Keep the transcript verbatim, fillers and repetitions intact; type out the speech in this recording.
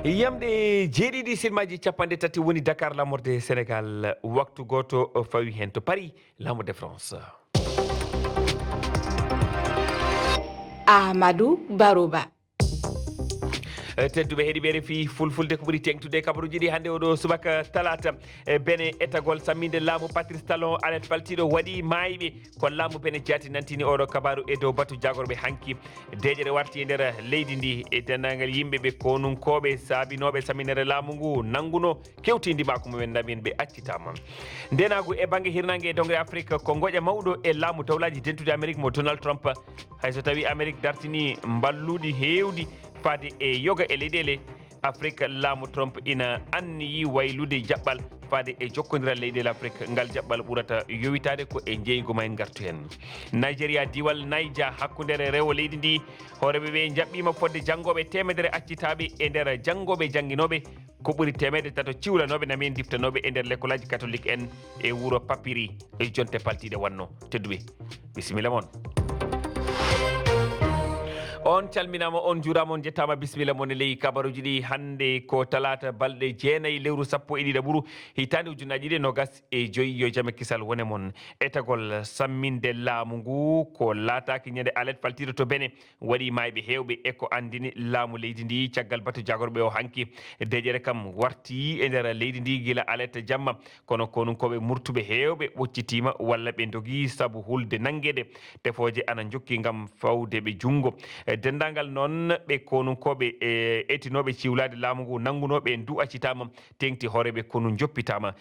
Yamɗe jeeɗiɗi silmaji capanɗe tati woni Dakar, laamorde Sénégal. Waktu gooto fawi heen to Paris, laamorde France. Amadou Baroba. Tedduɓe heɗiiɓe R F I Fulfulde, ko ɓuri teeŋtude e kabaruuji ɗi hannde oɗo subaka talaata. E Benin, etagol samminde laamu Patrice Talon, alet faltiiɗo waɗi maayɓe. Ko laamu Benin jaati nantini oɗo kabaaru e dow batu jaagorɓe hanki. Deeƴere warti e nder leydi ndi e denndaangal yimɓe ɓe konunkooɓe saabinooɓe samminere laamu ngu nannguno kewtindimaaku mumen, ndamin ɓe accitaama. Ndenaagu e bannge hirnaange e doŋre Afrik ko ngoƴa mawɗo e laamu dawlaaji dentuɗi Amerik mo Donald Trump. Hay so tawii Amerik dartinii mballuuɗi heewɗi faade e yoga e leyɗeele Afrik, laamu Trump ina anniyi waylude jaɓɓal faade e jokkondiral leyɗeele Afrik. Ngal jaɓɓal ɓurata yowitaade ko e njeeygu ma en ngartu heen. Nigeria, diiwal Niger, hakkundere rewo leydi ndi, hooreeɓe ɓe njaɓɓiima fodde janngooɓe teemedere accitaaɓe e nder janngooɓe jannginooɓe ko ɓuri teemedde tato ciwlanooɓe nami en diftanooɓe e nder lekkolaaji katolik en e wuro Papiri e jonte paltiiɗe wannoo. Tedduɓe, bisimilla mon. On calminaama, on njuuraama, on njettaama, bisimilla mon e ley kabaruuji ɗi hannde ko talaata, balɗe jeenayi lewru sappo e ɗiɗaɓuru, hitaande ujunnaji ɗiɗi e noogas e joyi. Yo jam e kisal wone mon. Etagol samminde laamu ngu ko laataaki ñande alet faltiiɗo to Benin waɗi maayɓe heewɓe e ko anndini laamu leydi ndi caggal batu jaagorɓe o hanki. Deeƴere kam warti e nder leydi ndi gila alet jamma, kono konunkooɓe murtuɓe heewɓe ɓoccitiima walla ɓe ndogi sabu hulde nanngeede. Tefooje ana njokki ngam fawde ɓe junngo. E denndaangal noon ɓe konunkooɓe e etinooɓe ciwlaade laamu ngu nanngunooɓe ndu accitaama, teeŋti hooreeɓe konu njoppitaama.